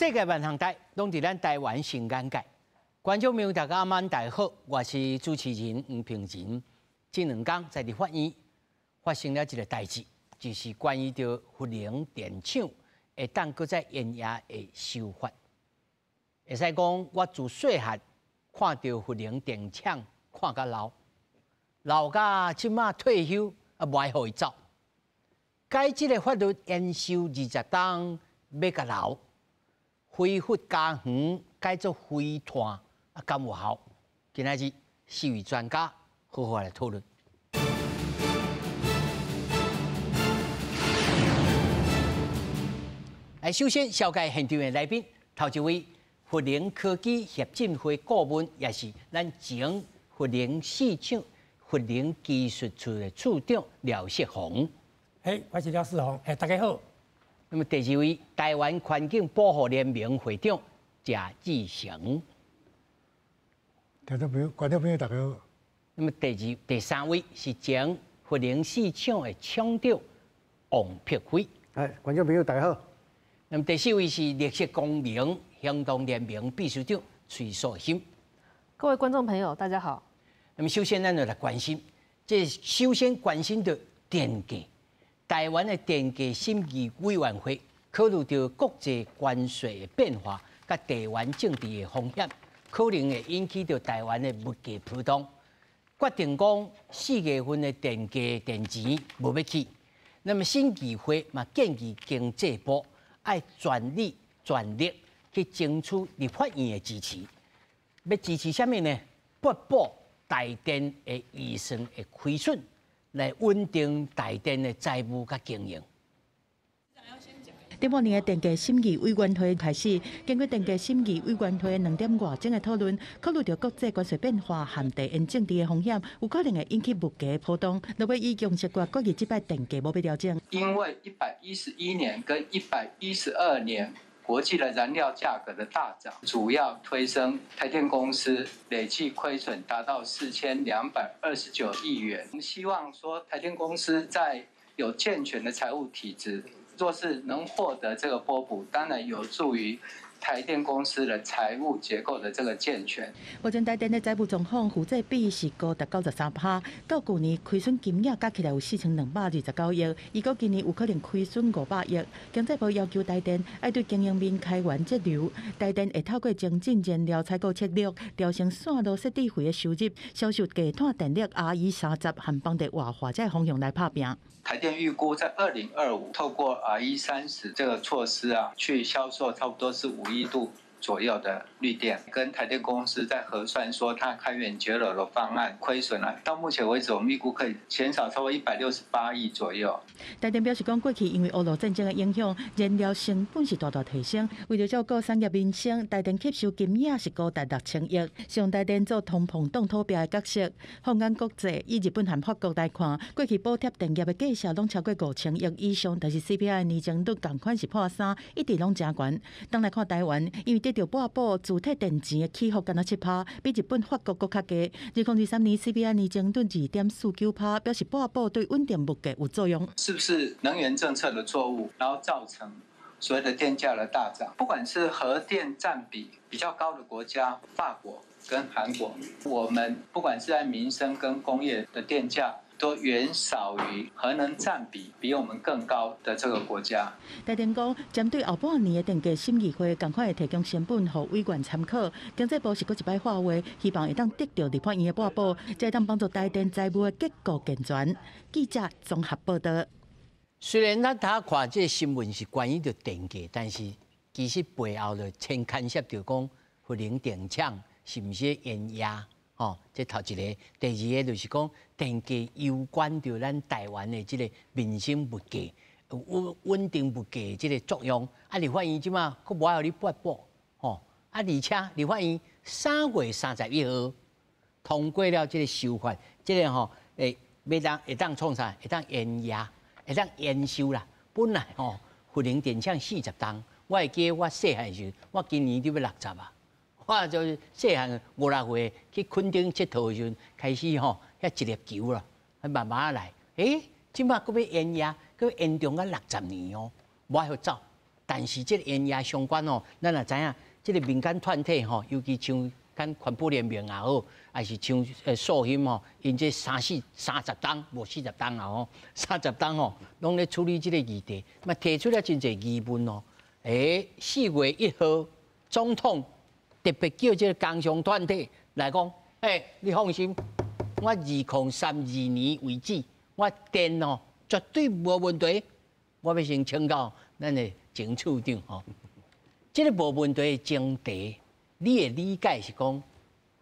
世界萬行台攏佇咱台灣新眼界。觀眾朋友大家晚大好，我是主持人吳平仁。這兩天在立法院發生了一個代誌，就是關於著核能電廠會當閣再延遲的修法。會使講，我自細漢看著核能電廠看甲老，老甲這馬退休啊，無愛予伊走。改這个法律延壽20冬，欲共留，非核家園改做非碳，啊，敢有效？今仔日四位專家好好來討論。來，首先紹介現場的來賓，頭一位核能科技協進會顧問，也是咱前核能四廠核能技術處的處長廖世宏。嘿，我是廖世宏，嘿，大家好。那麼第二位，台灣環境保護聯盟會長謝志成。聽眾朋友、觀眾朋友，大家好。那麼第二、第三位是前核能四廠的廠長王碧輝。哎，觀眾朋友，大家好。那麼第四位是綠色公民行動聯盟秘書長崔素心。各位觀眾朋友，大家好。那麼首先，咱就來關心，這首先關心著電價。台灣的電價審議委員會考慮著國際關稅的變化，佮地緣政治的風險，可能會引起著台灣的物價波動，決定講4月份的電價電錢無欲起。那麼審議會嘛建議經濟部愛全力全力去爭取立法院的支持，欲支持啥物呢？撥補台電的預算的虧損，來穩定台電的財務佮經營。頂半年的電價審議委員會開始，經過電價審議委員會兩點外鐘的討論，考慮著國際關稅變化和地緣政治的風險，有可能會引起物價波動。落尾以共識決決議，這擺電價無欲調整。因為111年跟112年國際的燃料價格的大漲，主要推升台電公司累計虧損達到4229億元。我們希望說台電公司在有健全的財務體制，若是能獲得這個撥補，當然有助於台電公司的財務結構的這個健全。目前台電的財務狀況負債比是高達93%，到舊年虧損金額加起來有4229億，預估今年有可能虧損500億。經濟部要求台電愛對經營面開源節流，台電會透過精進燃料採購策略，調升線路設置費的收入，銷售低碳電力 RE30和邦地活化這个方向來拍拚。台電預估在2025透過 RE30這個措施啊，去銷售差不多是5億度左右的綠電，跟台電公司在核算說，它開源節流的方案虧損了。到目前為止，我們預估可以減少超過168億左右。台電表示講，過去因為俄羅戰爭的影響，燃料成本是大大提升。為著照顧產業民生，台電吸收金額是高達6000億，上台電做通膨擋土壁的角色。放眼國際，以日本和法國來看，過去補貼電業的價數攏超過5000億以上，但是 CPI 年增率仝款是破三，一直攏誠懸。當來看台灣，因為得著撥補自退電錢的起伏干焦7%，比日本、法國閣較低。2023年 CPI 年增率2.49%，表示撥補對穩定物價有作用。是不是能源政策的錯誤，然後造成所謂的電價的大漲？不管是核電佔比比較高的國家，法國跟韓國，我們不管是在民生跟工業的電價，都遠少於核能佔比比我們更高的這個國家。台電講，針對後半年的電價審議會，仝款會提供成本予委員參考。經濟部是閣一擺喊話，希望會當得著立法院的撥補，才會當幫助台電財務的結構健全。記者綜合報導。雖然咱頭看這个新聞是關於著電價，但是其實背後就牽牽涉著講核能電廠是毋是延遲？吼，這頭一个，第二个就是講電價攸關著咱台灣的這个民生物價穩穩定物價這个作用。啊，立法院這馬閣無愛予你撥補，吼，啊，而且立法院3月31號通過了這个修法，這个吼會欲當會當創啥？會當延遲，會當延壽啦。本來吼核能電廠40冬，我會記得我細漢時，我今年就欲60啊。我就細漢五六歲去墾丁𨑨迌的時陣，開始吼遐一粒球啦，慢慢來。欸，這馬閣欲延遲，閣延長到60年哦，無愛予走。但是這個煙壓相關哦，咱也知影，這個民間團體吼，尤其像咱環保聯盟也好，還是像素心吼，𪜶這三四三十冬，無40冬啊吼，三十冬吼，攏咧處理這個議題，嘛提出了真濟疑問哦。4月1號，總統特別叫這個工商團體來講，你放心，我2032年為止，我電哦絕對無問題。我欲先請教咱的前處長吼，這個無問題的前提，你的理解是講，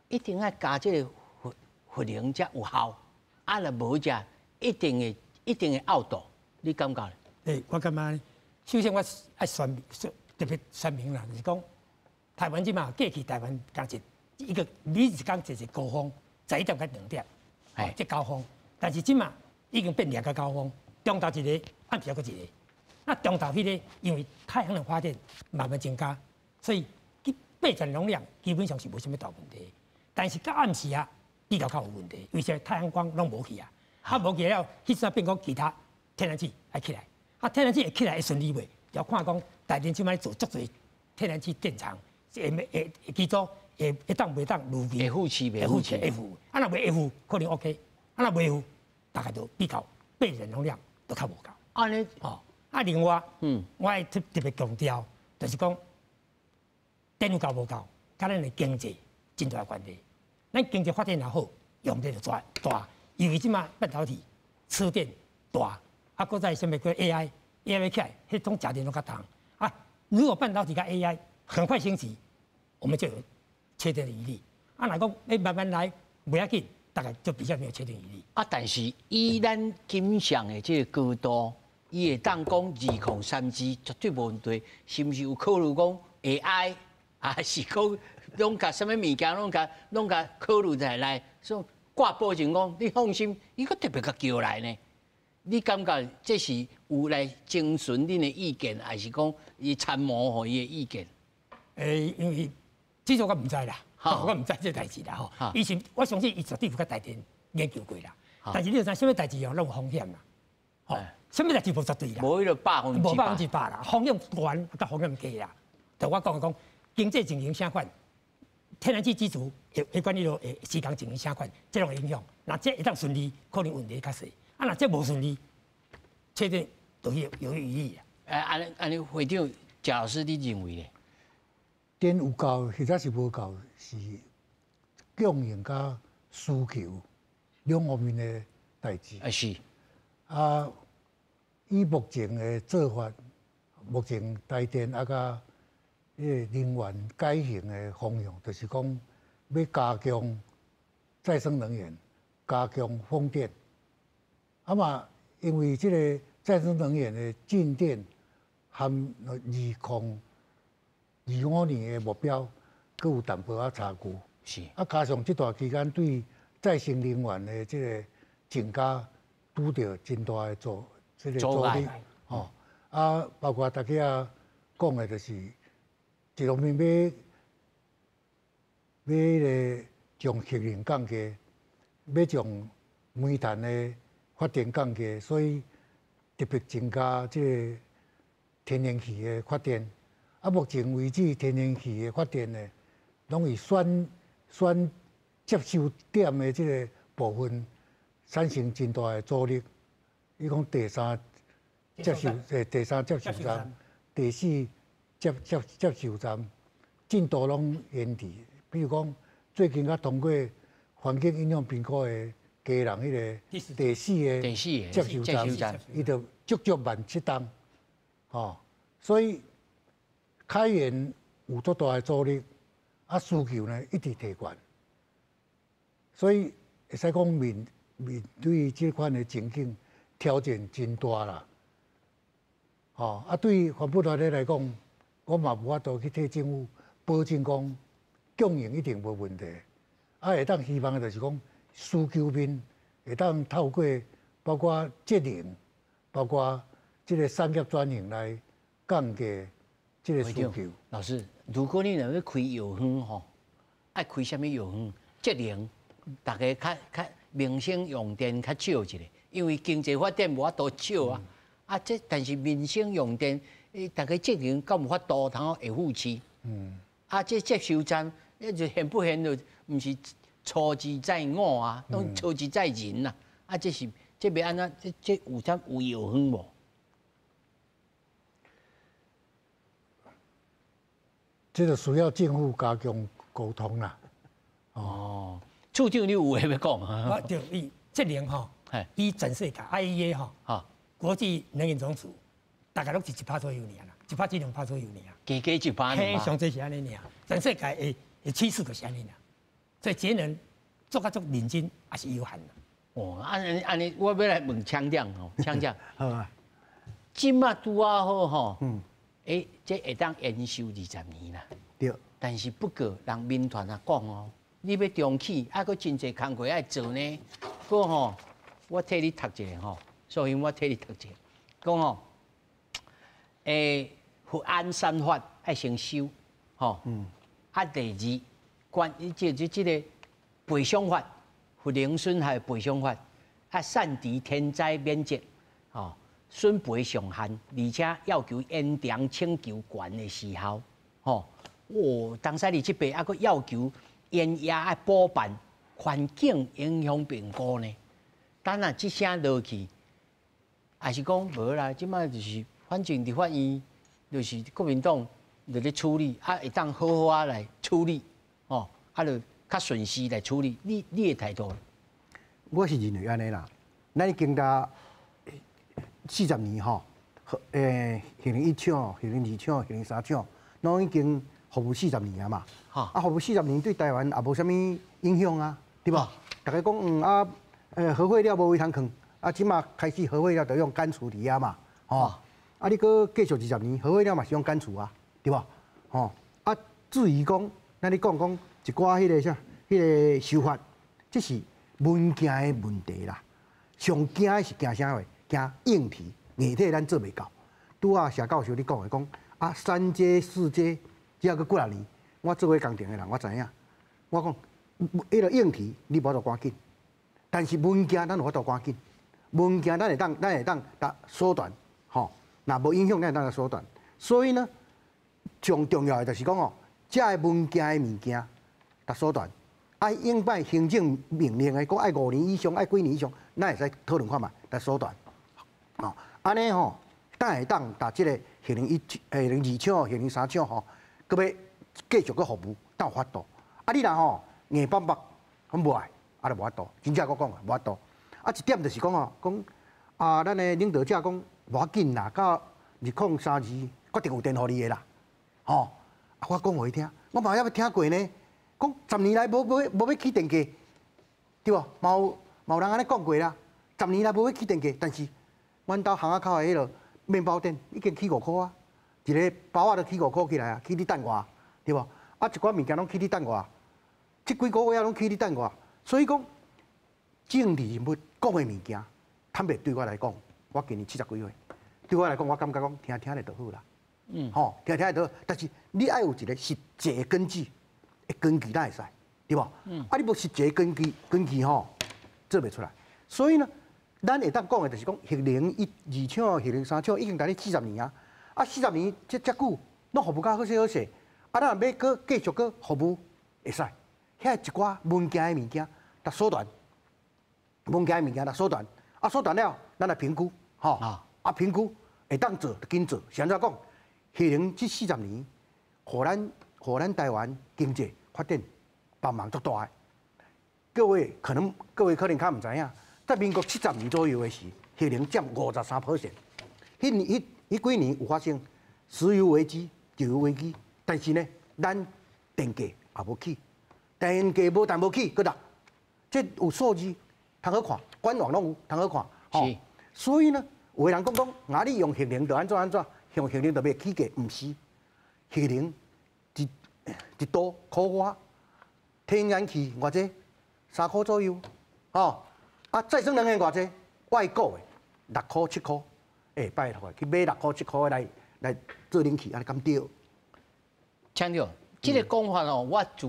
一定愛加這個核能才有效，啊若無才一定會拗倒，你感覺？我感覺，首先我愛宣特別說明啦，就是講台灣這馬過去台灣講一個每一工一個高峰，11點到2點，這高峰，但是這馬已經變兩個高峰，中晝一個，暗時閣一個。那中晝彼個因為太陽能發電慢慢增加，所以備電容量基本上是無啥物大問題。但是到暗時啊，比較較有問題，為啥物太陽光攏無去啊？啊無去了，彼陣變講其他天然氣愛起來，啊天然氣會起來會順利袂？要看講台電這擺做足濟天然氣電廠，會會機組會會當袂當如期會付氣袂付氣？會付，啊若袂會付可能 OK，啊若袂付，大概就比較備電容量都較無夠。按呢哦，啊另外，我愛特特別強調，就是講電有夠無夠，佮咱的經濟真大關係。咱經濟發展若好，用電就大大，尤其這馬半導體車電大，啊，閣再啥物叫 AI，AI 起來，彼種食電攏較重。啊，如果半導體佮 AI 很快興起，我們就有缺電的疑慮。啊，若講你慢慢來，袂要緊，大概就比較沒有缺電疑慮。啊，但是以咱金相的這個高度，伊會當講2032絕對無問題，是毋是有考慮講 AI，還是講攏共啥物物件攏共考慮在內，所以掛保證講，你放心，伊閣特別共叫來呢？你感覺這是有來徵詢恁的意見，還是講伊參謀予伊的意見？因為這個我毋知啦，我毋知這代誌啦吼。以前我相信伊絕對有佮台電研究過啦，但是你知啥物代誌哦，攏有風險啦。吼，啥物代誌無絕對啦，無彼個百分無百分之百啦，風險懸佮風險低啦。就我講講經濟情形啥款，天然氣機組會會管彼落會時間情形啥款，這攏會影響。若這會當順利，可能問題較細；啊，若這無順利，確定都有有疑義啊。按呢按呢，會長賈老師，你認為咧？電有夠或者是無夠，是供應佮需求兩方面的代誌。啊是。啊，以目前的做法，目前台電啊佮彼個能源改型的方向，就是講欲加強再生能源，加強風電。啊嘛，因為這個再生能源的進電含2025年的目標，閣有淡薄仔差距。啊，加上這段期間對再生能源的這個增加，拄著真大的阻這個阻力。吼，啊，包括大家講的，就是一方面欲欲彼個將核能降低，欲將煤炭的發電降低，所以特別增加這個天然氣的發電。啊，目前為止天然氣的發電呢，攏以選選接收點的這個部分產生真大的阻力。伊講第三接收站、第四接收站進度攏延遲。比如講，最近才通過環境影響評估的基隆彼個第四個接收站，伊就足足慢7冬，吼，所以開源有足大的阻力，啊需求呢一直提懸，所以會使講面面對這款的情景挑戰真大啦，吼啊對環保團體來講，我嘛無法度去替政府保證講供應一定無問題，啊會當希望的就是講需求面會當透過包括節能，包括這個產業轉型來降低這個需求。老師，如果你若欲開藥方吼，愛開啥物藥方？節能，大家較較民生用電較少一下，因為經濟發展無法度少啊。啊，這但是民生用電，大家责任敢有法度通会付市？啊，这接收站，那就现不现就，毋是操之在我啊，拢操之在人啊。啊，这是这欲按怎？这有啥有药方无？这个需要政府加强沟通啦。哦，处长，你有话欲讲啊？我对伊节能吼，以全世界 IEA 吼，国际能源总署，大概拢是1%左右尔啦，1%至2%左右尔。加加1%。嘿，上济是按呢尔，全世界的趋势就是按呢尔，所以节能做甲足认真也是有限啦。哦，按按呢，我欲来问厂长吼，厂长。好啊。这马拄仔好吼，这会当延寿20年啦。对。但是不过，人民团也讲哦，你欲重启，啊，阁真济工课爱做呢。阁吼，我替你读一下吼，所以我替你读一下，讲吼，核安三法爱先修，吼。啊，第二，关于这个赔偿法，核能损害赔偿法，啊，散除天灾免责，吼，损赔上限，而且要求延长请求权的时效，吼。哦，东西你这边还阁要求延压爱补办环境影响评估呢？等下这声落去，也是讲无啦，这摆就是反正伫法院，就是国民党就咧处理，啊会当好好啊来处理，哦，啊就较顺势来处理。你的态度？我是认为按呢啦，咱已经达40年吼，核能一厂、核能二厂、核能三厂，拢已经服务40年啊嘛，啊，服务40年对台湾也无啥物影响啊，对无？大家讲核废料无位通囥，啊，这马开始核废料就用干处理啊嘛，吼，啊，你阁继续20年，核废料嘛是用干处啊，对无？吼，啊，至于讲，咱咧讲讲一寡彼个啥，彼个修法，这是文件的问题啦。上惊的是惊啥货？惊硬体，硬体咱做袂到。拄仔谢教授你讲的讲，啊，3阶、4阶。只要阁几若年，我做过工程的人，我知影。我讲，彼个硬体你无法度赶紧，但是文件咱有法度赶紧。文件咱会当甲缩短，吼，若无影响，咱会当甲缩短。所以呢，上重要的就是讲哦，这个文件的物件，甲缩短。啊，应摆行政命令的，讲爱5年以上，爱几年以上，咱会使讨论看觅，来缩短。哦，按呢吼，咱会当把这个核能一、核能二厂、核能三厂吼。阁欲继续阁服务，才有法度。啊，你若吼硬邦邦，阮无爱，啊，就无法度。真正阁讲啊，无法度。啊，一点就是讲吼，讲啊，咱的领导者讲无要紧啦，到2032决定有电予你的啦，吼。啊，我讲予伊听，我嘛犹未听过呢。讲10年来无欲起电价，对无？嘛有人按呢讲过啦。10年来无欲起电价，但是阮兜巷仔口的彼个面包店已经起5箍啊。一个包仔都起5箍起来啊，起你等我，对无？啊，一寡物件拢起你等我，这几个月仔拢起你等我，所以讲政治人物讲的物件，坦白对我来讲，我今年70几岁，对我来讲，我感觉讲听听咧就好啦，吼，听听就好。但是你爱有一个实际的根据，根据才会使，对无？啊，你无实际根据，根据吼做袂出来。所以呢，咱会当讲的就是讲，核能一、二厂、核能三厂已经来咧40年啊。啊，40年这遮久，拢服务甲好势好势，啊，咱若欲阁继续阁服务，会使。遐一寡文件的物件，甲缩短，文件的物件甲缩短，啊，缩短了，咱来评估，吼，啊，评估会当做就紧做。是按怎讲？核能这40年，予咱台湾经济发展帮忙足大的。各位可能较毋知影，在民国70年左右的时，核能占53%。彼几年有发生石油危机、石油危机，但是呢，咱电价也无起，电价无但无起，阁落，这有数字，通好看，官网拢有，通好看，吼。所以呢，有的人讲，啊，你用核能就按怎按怎，用核能就袂起价，毋是，核能一度箍外，天然气偌济，3箍左右，吼，啊，再生能源偌济，外国的6箍7箍。欸，拜托，去买6箍7箍的来做冷气，按呢敢对？厂长，这个讲法哦，我自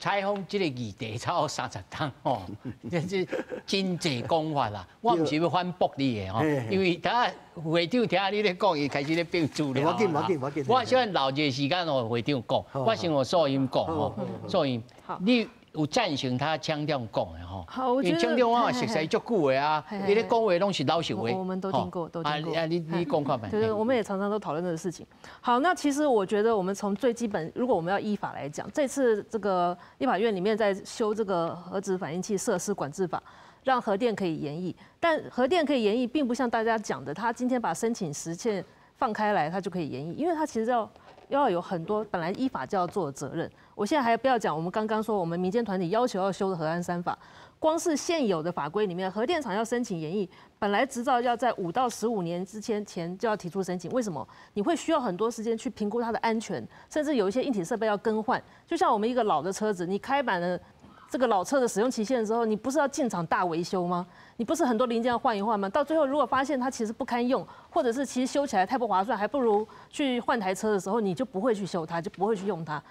采訪這個議題超過30冬吼，這是真濟講法啦。我毋是欲反駁你的吼，因為等下會長聽你咧講，伊開始咧變資料。無緊，無緊，無緊。我想留一個時間予會長講，我先予素音講吼。素音，你有贊成他廠長講的吼？好，我覺得廠長我熟似足久的啊，伊咧講話攏是老實話。我們都聽過，都聽過。啊，你講看覓？對，我們也常常都討論這個事情。好，那其實我覺得我們從最基本，如果我們要依法來講，這次這個立法院裡面在修這個核子反應器設施管制法，讓核電可以延役，但核電可以延役，並不像大家講的，他今天把申請時限放開來，他就可以延役，因為他其實要有很多本來依法就要做的責任。我現在還不要講，我們剛剛說我們民間團體要求要修的核安三法，光是現有的法規裡面，核電廠要申請延役，本來執照要在5到15年之前就要提出申請。為什麼？你會需要很多時間去評估它的安全，甚至有一些硬體設備要更換。就像我們一個老的車子，你開滿了這個老車的使用期限之後，你不是要進廠大維修嗎？你不是很多零件要換一換嗎？到最後如果發現它其實不堪用，或者是其實修起來太不划算，還不如去換台車的時候，你就不會去修它，就不會去用它。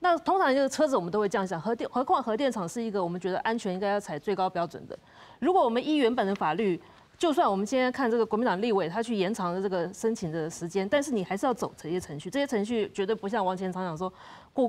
那通常這個車子我們都會這樣想，何況核電廠是一個我們覺得安全應該要採最高標準的。如果我們依原本的法律，就算我們今天看這個國民黨立委他去延長了這個申請的時間，但是你還是要走這些程序，這些程序絕對不像王前廠長說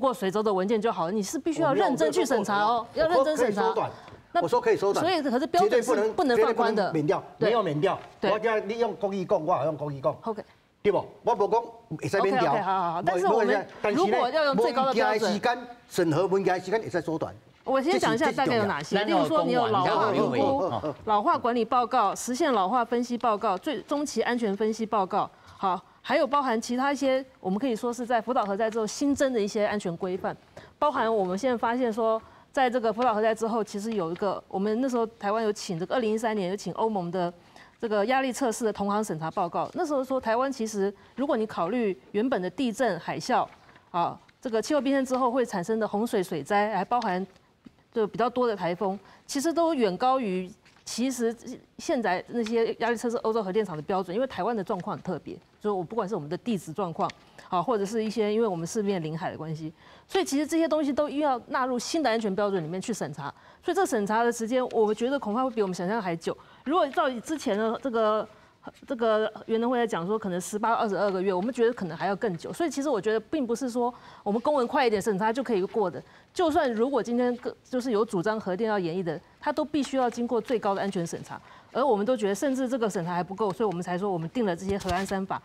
過水州的文件就好了，你是必須要認真去審查哦，要認真審查。那我說可以縮短，所以可是標準是不能放寬的，免掉，沒有免掉。我叫你用國語講，我用國語講。 OK。對無？我無講會使免掉。 OK，好好好。但是我們如果要用最高的標準，時間審核文件的時間會使縮短。我先講一下大概有哪些，例如說你有老化評估、老化管理報告、實現老化分析報告、最終期安全分析報告，好，還有包含其他一些，我們可以說是在福島核災之後新增的一些安全規範，包含我們現在發現說，在這個福島核災之後，其實有一個，我們那時候台灣有請這個2013年有請歐盟的這個壓力測試的同行審查報告，那時候說台灣其實如果你考慮原本的地震、海嘯，啊，這個氣候變遷之後會產生的洪水、水災，還包含就比較多的台風，其實都遠高於其實現在那些壓力測試歐洲核電廠的標準，因為台灣的狀況很特別，就是我不管是我們的地質狀況，好，或者是一些因為我們四面臨海的關係，所以其實這些東西都要納入新的安全標準裡面去審查。所以這審查的時間，我覺得恐怕會比我們想象還久。如果照之前的這個原能會在講說，可能18、22個月，我們覺得可能還要更久。所以其實我覺得，並不是說我們公文快一點審查就可以過的。就算如果今天就是有主張核電要延役的，它都必須要經過最高的安全審查。而我們都覺得，甚至這個審查還不夠，所以我們才說我們定了這些核安三法，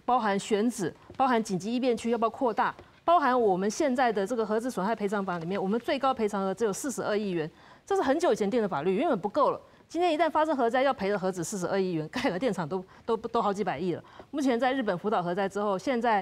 包含選址，包含緊急役變區要不要擴大，包含我們現在的這個核子損害賠償法裡面，我們最高賠償額只有42億元，這是很久以前定的法律，遠遠不夠了。今天一旦發生核災，要賠的何止42億元，蓋核電廠都好幾百億了。目前在日本福島核災之後，現在，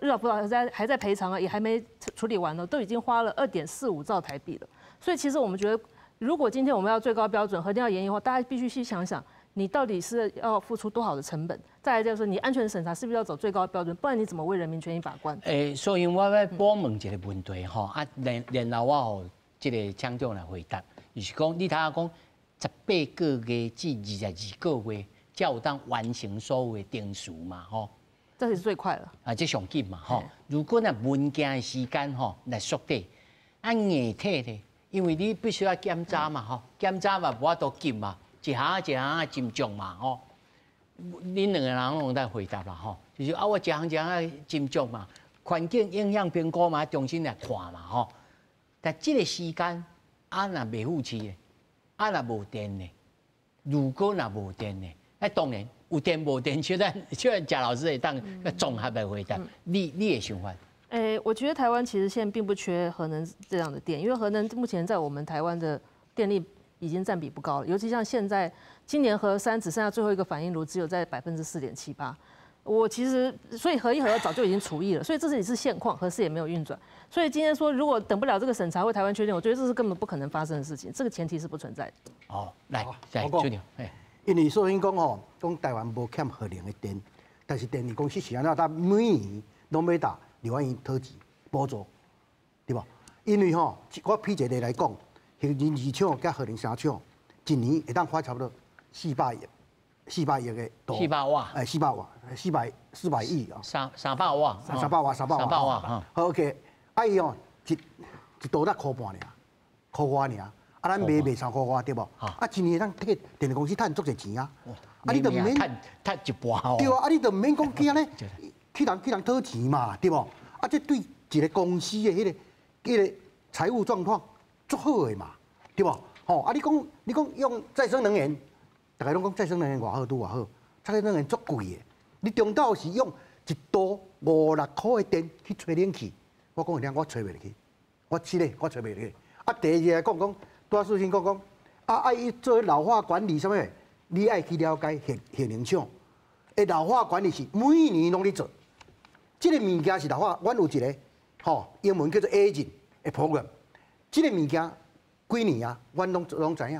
日本福島核災還在賠償啊，也還沒處理完呢，都已經花了2.45兆台幣了。所以其實我們覺得，如果今天我們要最高標準，核電要延役的話，大家必須去想想，你到底是要付出多少的成本？再來就是你安全審查是不是要走最高標準？不然你怎麼為人民權益把關？所以我欲補問一個問題吼，啊，然後我予這個廠長來回答，就是講你頭仔講。18個月至22個月，才有當完成所有的程序嘛，吼。這是最快了。啊，這上緊嘛，吼。如果若文件的時間吼來縮短，啊硬體咧，因為你必須要檢查嘛，吼，檢查嘛無法度緊嘛，一項一項斟酌嘛，吼。恁兩個人攏在回答啦，吼，就是啊，我一項一項斟酌嘛，環境影響評估嘛，重新來看嘛，吼。但這個時間啊，若袂付錢的。啊，若無電呢？如果若無電呢？那當然有電無電，小咱賈老師會當綜合來回答。你的想法？我覺得台灣其實現在並不缺核能這樣的電，因為核能目前在我們台灣的電力已經佔比不高了，尤其像現在今年核三只剩下最後一個反應爐，只有在4.78%。我其實所以核一核二早就已經除役了，所以這是也是現況，核四也沒有運轉。所以今天說如果等不了這個審查為台灣缺電，我覺得這是根本不可能發生的事情，這個前提是不存在的。哦，來，來，處長，因為所以講吼，講台灣無欠核能的電，但是電力公司是按怎？他每年攏欲打立法院討錢補助，對無？因為吼，我舉一個例來講，核能二廠佮核能三廠，一年會當發差不多400億。400億的度，400瓦，哎，400瓦，400億啊，300瓦，300瓦，300瓦，300瓦，好 OK，啊伊哦，一一度六箍半爾，箍外爾。啊，咱賣賣三箍外對無？啊，一年會當替電力公司趁足濟錢啊！啊，你就毋免趁一半哦。對啊，啊，你就毋免講去按呢，去人討錢嘛，對無？啊，這對一個公司的彼個財務狀況足好的嘛，對無？吼，啊，你講用再生能源，大家攏講再生能源偌好，拄偌好，再生能源足貴的。你中晝是用一度五六箍的電去吹冷氣，我講予你聽，我吹袂入去，我試咧，我吹袂入去。啊，第二個講講。拄仔事先講講，啊，愛做老化管理啥物？你愛去了解核能廠，欸，老化管理是每年攏咧做。這個物件是老化，阮有一個吼，英文叫做 aging 的 program。這個物件幾年啊，阮攏知影。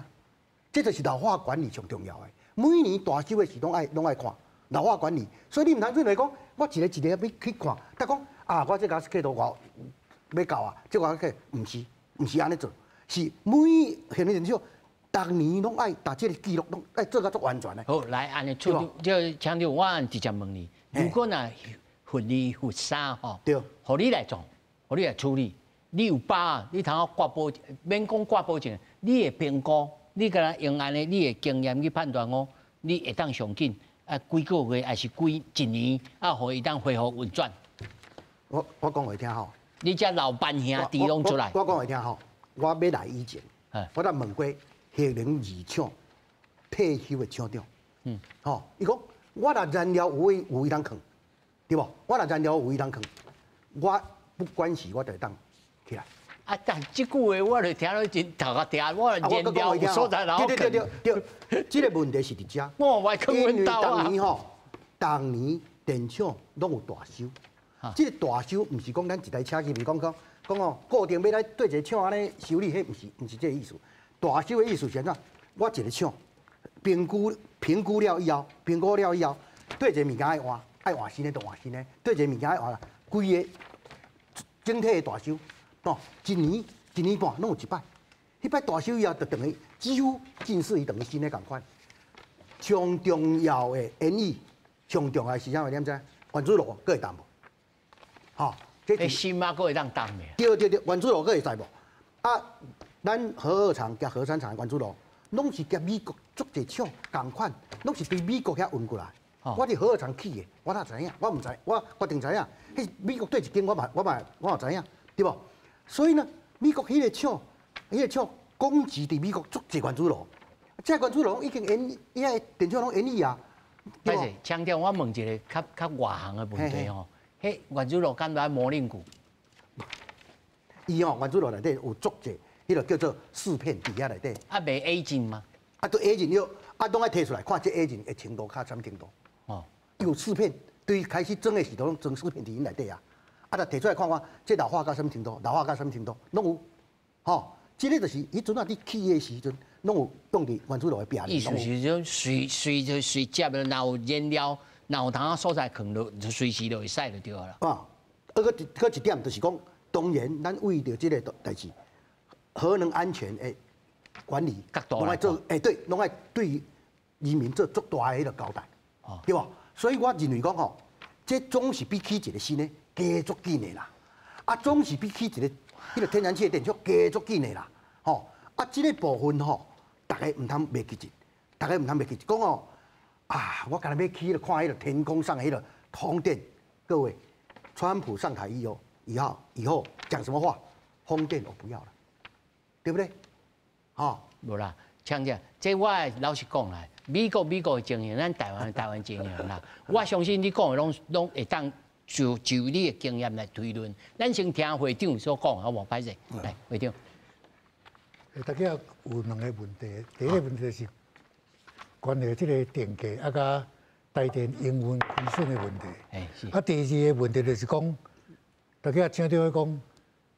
這就是老化管理上重要的。每年大修的時攏愛看老化管理，所以你毋通做來講，我一個一個欲去看，但講啊，我這個計都偌欲到啊，這個計毋是按呢做。是每核能電廠，逐年攏愛把這個記錄攏愛做甲足完全的。好，來按呢處長，就強調我直接問你，如果若核二、核三吼，對，予你來做，予你來處理，你有把握？你通好掛保，免講掛保證，你會評估，你敢若用按呢，你的經驗去判斷講，你會當上緊啊幾個月，還是幾一年啊，予伊當恢復運轉？我講予你聽吼，你這老班兄弟攏出來。我講予你聽吼。我欲來以前，我才問過核能二廠退休的廠長，吼，伊講我若燃料有位有位通囥，對無？我若燃料有位通囥，我不管是我就會當起來。啊，但這句話我就聽了真頭殼疼，我燃料有所在然後對對對對對，這個問題是佇遮。我會囥阮兜啊。因為當年吼，當年電廠攏有大修，這個大修毋是講咱一台車去，毋是講講。講哦，固定欲來對一個廠按呢修理，彼毋是這個意思。大修的意思是按怎？我一個廠評估了以後，評估了以後，對一個物件愛換，愛換新的就換新的；對一個物件愛換，規個整體的大修，哦，一年一年半攏有一擺。彼擺大修以後，就等於幾乎近似於等於新的仝款。上重要的演繹，上重要的是啥物？你知？原子爐閣會動無？吼。欸，新啊，閣會當動的。對對對，原子爐閣會使無？啊，咱核二廠佮核三廠的原子爐，攏是佮美國足濟廠仝款，攏是對美國遐運過來。我佇核二廠起的，我哪知影？我毋知，我決定知影。彼美國對一間，我嘛知影，對無？所以呢，美國彼個廠攻擊佇美國足濟原子爐，這原子爐已經演，伊個電廠攏延役啊。歹勢，強調我問一個較較外行的問題吼。彼原子爐敢若愛磨冷具？伊吼原子爐內底有足濟，彼個叫做試片佇遐內底。啊，袂 aging 嗎？啊，都 aging 了，啊，攏愛提出來看這 aging 的程度較啥物程度。哦，有試片，對開始裝的時陣攏裝試片佇𪜶內底啊。啊，就提出來看看，這老化到啥物程度，老化到啥物程度，攏有。吼，這個就是彼陣啊，你起的時陣，攏有用佇原子爐的壁。意思是講隨隨就隨接的，若有燃料。若有通所在囥落，就隨時就會使就對啦。啊，閣一點就是講，當然咱為著這個代誌，核能安全的管理，攏愛做，欸對，攏愛對人民做足大的彼個交代，對無？所以我認為講吼，這總是比起一個新的加足緊的啦，啊，總是比起一個彼個天然氣的電廠加足緊的啦，吼，啊，這個部分吼，大家毋通袂記得，大家毋通袂記得，講吼。啊！我敢若欲去看彼個天空上彼個風電，各位，川普上台以後講什麼話？風電我不要了，對不對？吼，無啦，像這，這我老實講啦，美國的經驗，咱台灣經驗啦，我相信你講的攏會當就你的經驗來推論。咱先聽會長所講，好無？歹勢，來，會長。大家有兩個問題，第一個問題是關於這個電價啊，佮台電營運虧損的問題。啊，第二個問題就是講，大家聽著講，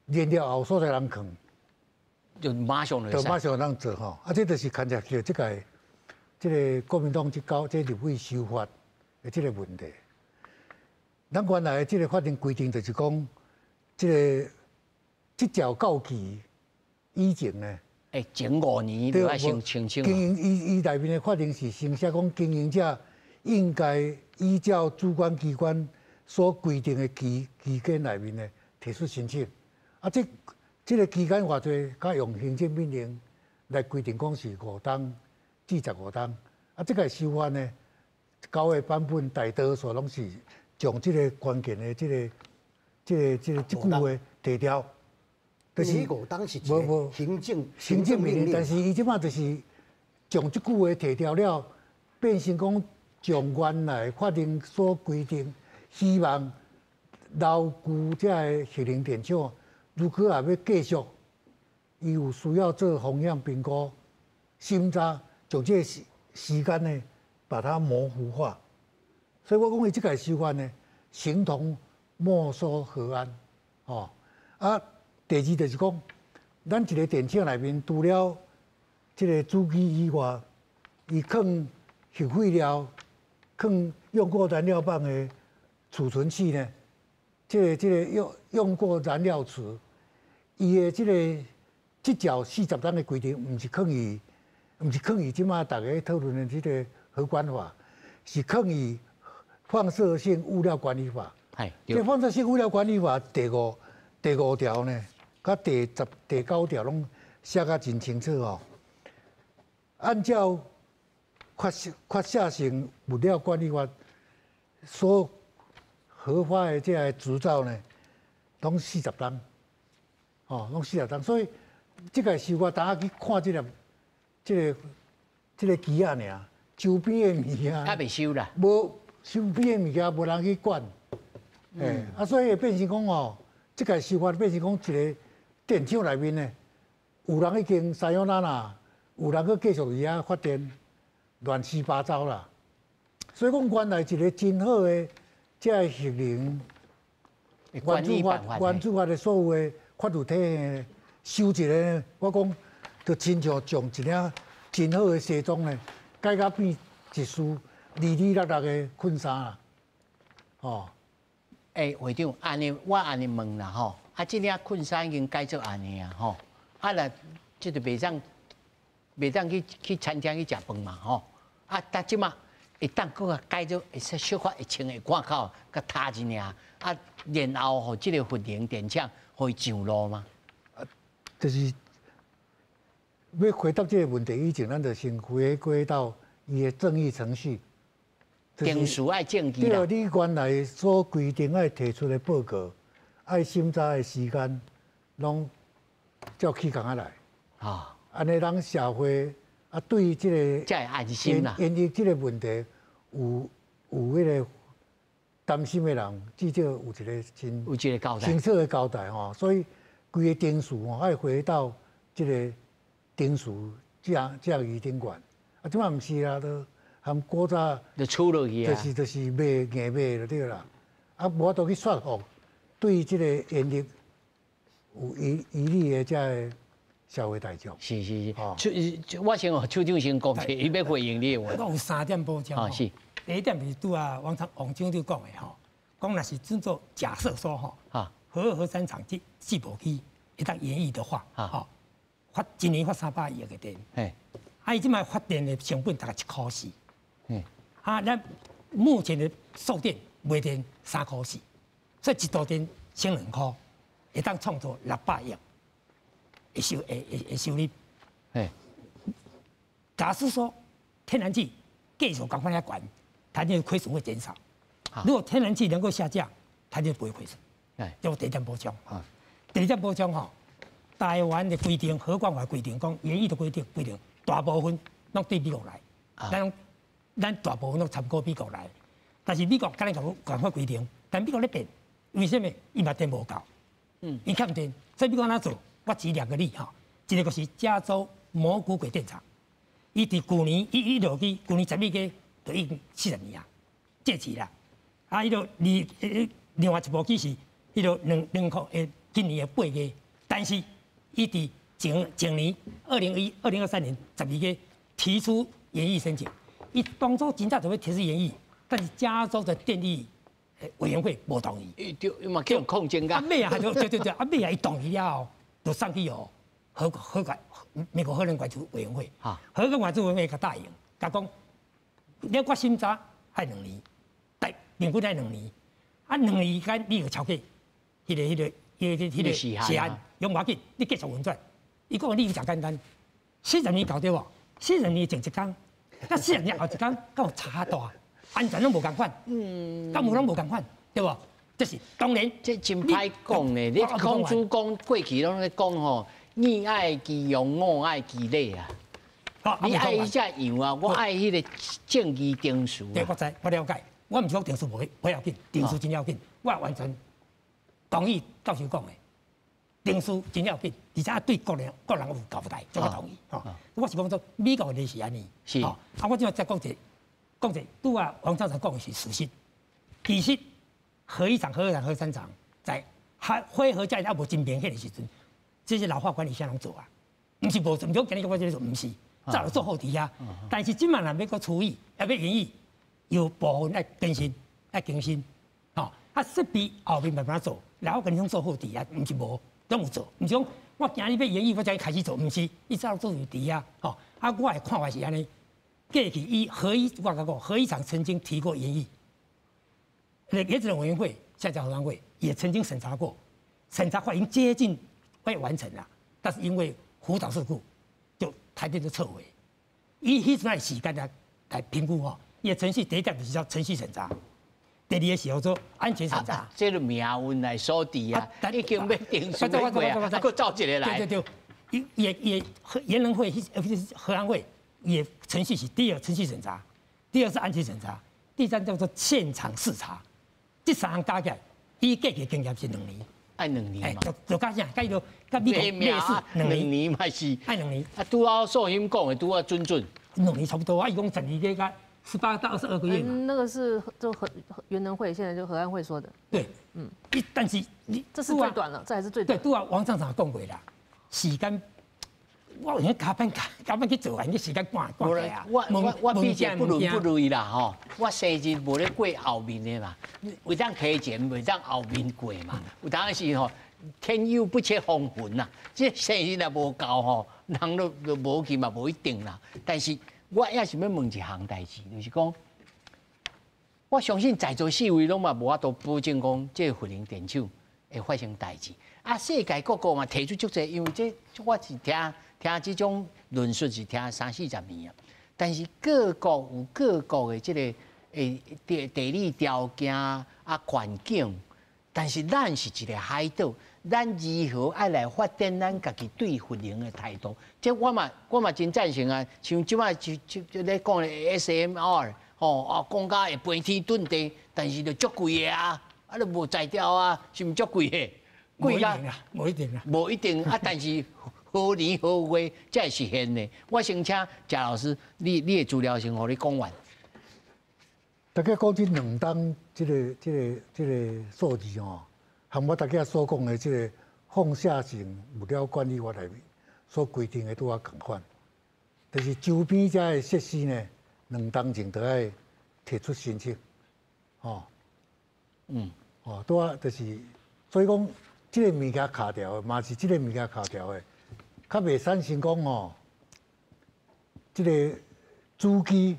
燃料有所在通囥，就馬上就馬上通做吼。啊，這就是牽涉到這個這個國民黨這交這立委修法的這個問題。咱原來這個法定規定就是講，這個執照到期以前呢，欸，前5年就愛先清清。經營伊伊內面的法定是先寫講，經營者應該依照主管機關所規定的期間內面呢提出申請。啊，這這個期間偌濟，較用行政命令來規定講是5冬至15冬。啊，這個修法呢，舊的版本大多數攏是將這個關鍵的這個這句話提掉，就是5冬是無無行政命令，但是伊這擺就是將這句話提掉了，變成講將原來法令所規定，希望老舊這个核能電廠，如果也欲繼續，伊有需要做風險評估、審查，將這個時間呢，把它模糊化。所以我講伊這個修法呢，形同沒收核安，吼啊！第二就是講，咱一個電廠內面除了這個主機以外，伊囥核廢料、囥用過燃料棒的儲存器呢，這個用過燃料池，伊的這個執照40冬的規定，毋是囥佇這馬大家討論的這個核管法，是囥佇放射性物料管理法。這放射性物料管理法第五條呢，佮第10、第九條攏寫甲真清楚哦。按照放射性物料管理法所核發的這个執照呢，攏四十冬，哦，攏四十冬。所以這個是我當下去看這個機仔爾，周邊的物件還袂收啦，無周邊的物件無人去管。欸，啊，所以會變成講吼，這個修法變成講一個電廠內面呢，有人已經さよなら，有人閣繼續佇遐發電，亂七八糟啦。所以講原來一個真好的這个核能原子法、原子法的所有的法律體系修一个，我講就親像將一領真好的西裝呢，改甲變一束離離落落的困衫啦，哦。欸，會長，按呢我按呢問啦吼，啊，這領困衫已經改做按呢啊吼，啊若這就袂當去餐廳去食飯嘛吼，啊，但這馬會當閣改做會使小可會穿會掛口，閣塌一爾，啊，然後予這个核能電廠予伊上路嗎？啊，就是欲回答這个問題以前，咱就先回歸到伊的正義程序。程序愛正義啦。對，你原來所規定愛提出的報告，愛審查的時間，攏照起工仔來。啊，按呢，咱社會啊，對這個才會安心啦。因為這個問題有彼個擔心的人，至少有一個真有一個交代，清楚的交代吼。所以規個程序吼，愛回到這個程序這義頂懸。啊，這馬毋是啊，都含古早就出落去啊，就是賣硬賣就對啦。啊，無法度去說服對這個延役有疑慮的這个社會大眾。是是是，處我先予處長先講者，伊欲回應你的話。我有三點補充。啊是。第一點就是拄仔王廠王廠長講的吼，講若是尊做假設說吼，核二核三廠這四部機會當延役的話，吼，發一年發300億的電。啊，伊這擺發電的成本大概1.4塊。啊，咱目前的售電賣電3.4塊，所以一度電省2塊，會當創造600億的收入。假設說天然氣繼續共款遐懸，它就虧損會減少。如果天然氣能夠下降，它就不會虧損。這第一點補充。第二點補充吼，台灣的規定，核管法規定，講延役的規定，規定大部分攏對美國來，咱大部分攏參考美國來，但是美國敢若共款規定，但美國咧變，為啥物？伊嘛電無夠，伊欠電，所以美國按怎做？我舉兩個例哈，一個就是加州魔古鬼電廠，伊佇舊年伊落去，舊年12月就已經40年啊，屆期啦。啊，伊就二另外一部機是彼个兩兩箍誒，今年的8月，但是伊佇前前年2023年12月提出延役申請。伊當初真早就欲提出延役，但是加州的電力委員會無同意。對，嘛叫抗爭㗎。啊尾啊，對對對，啊尾啊，伊同意了後，就送去予核核管美國核能管制委員會。核能管制委員會共答應，共講，你我審查愛兩年，但平均愛兩年，啊兩年間你有超過彼個彼個伊的彼个时限，用无要紧，你继续运转。伊讲理由诚简单，四十年到对无？四十年前一工，佮四十年后一工，敢有差大？安全拢无仝款，敢有拢无仝款，对无？这是当然，这真歹讲呢。你孔子讲过去拢咧讲吼，你爱其羊，我爱其礼啊。你爱彼只羊啊，我爱彼个正义定数。对，我知，我了解。我毋是讲定数无要紧，定数真要紧。我完全同意教授讲的，定数真要紧，而且对国人国人有交代，这我同意。吼，我是讲说美国的是按呢。是。啊，我这再讲一下，讲一下，拄仔王厂长讲的是事实。其实核一厂、核二厂、核三厂在还非核家园犹无真明显的时阵，这些老化管理啥拢做啊，毋是无做，毋是讲今日我这个做，毋是。早就做好伫遐，但是这马若欲阁除役，犹欲延役，有部分爱更新，爱更新，吼，啊设备后面慢慢做，然后跟你讲做好伫遐，毋是无，拢有做，毋是讲我今日欲延役，我才开始做，毋是，伊早做伫遐，吼，啊，我的看法是按呢，过去伊核一，我讲过，核一厂曾经提过延役，那原子能委员会，现在叫核安会，也曾经审查过，审查快已经接近快完成了，但是因为福岛事故。就台电就撤回，以彼阵的时间来评估吼，伊的程序第一点就是叫程序审查，第二个是叫做安全审查。这个命运来锁定啊，已经欲定数过啊，阁走一个来。对对对，也也核能会核安会也程序是第一个程序审查，第二是安全审查，第三叫做现场视察，这三项加起来，以过去经验是两年。爱两年嘛，就就佮啥？佮伊就佮美国类似两年嘛是。爱两年。啊，拄仔素心讲的拄仔准准。两年差不多，啊，伊讲十二个月，18到22个月嘛。那个是就核原能会，现在就核安会说的。对，嗯，但是你这是最短了，这还是最短。对，拄仔王厂长讲过啦，时间，我有影加班加加班去做完，你时间赶赶来啊。我比较不伦不类啦吼，我生日无咧过后面的嘛，有当提前，袂当后面过嘛。有当时吼，天有不测风云呐，这生日若无到吼，人都都无去嘛，无一定啦。但是我也是欲问一项代志，就是讲，我相信在座四位拢嘛无法度保证讲，这个核能电厂会发生代志。啊，世界各国嘛提出足济，因为这我是听听这种论述是听三四十年啊。但是各国有各国的这个地地理条件啊环境，但是咱是一个海岛，咱如何爱来发展咱家己对核能的态度？这我嘛我嘛真赞成啊！像这摆就就就咧讲的 SMR 吼啊，讲甲会飞天遁地，但是就足贵的啊，啊都无才调啊，是毋足贵的？贵甲无一定啊，无一定啊，但是何年何月才会实现呢？我先请贾老师，你你的资料先予你讲完。大家讲这两冬这个数字吼，和我大家所讲的这个放射性物料管理法内面所规定的拄仔仝款，就是周边遮的设施呢，两冬前都爱提出申请，吼，哦，拄仔就是，所以讲这个物件卡掉的，嘛是这个物件卡掉的，较袂产生讲吼，这个主机。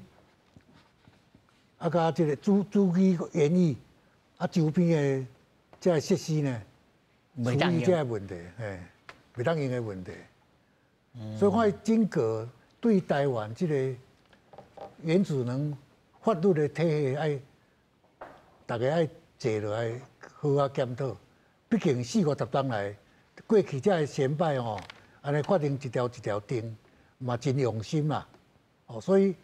啊，佮这个主主机延役，啊，周边的这个设施呢，处理这个问题，嘿，袂当用的问题。所以看整个对台湾这个原子能法律的体系，爱大家爱坐落来好好检讨。毕竟四五十冬来，过去这个先辈吼，按呢法令一条一条定，嘛真用心啦。哦，所以。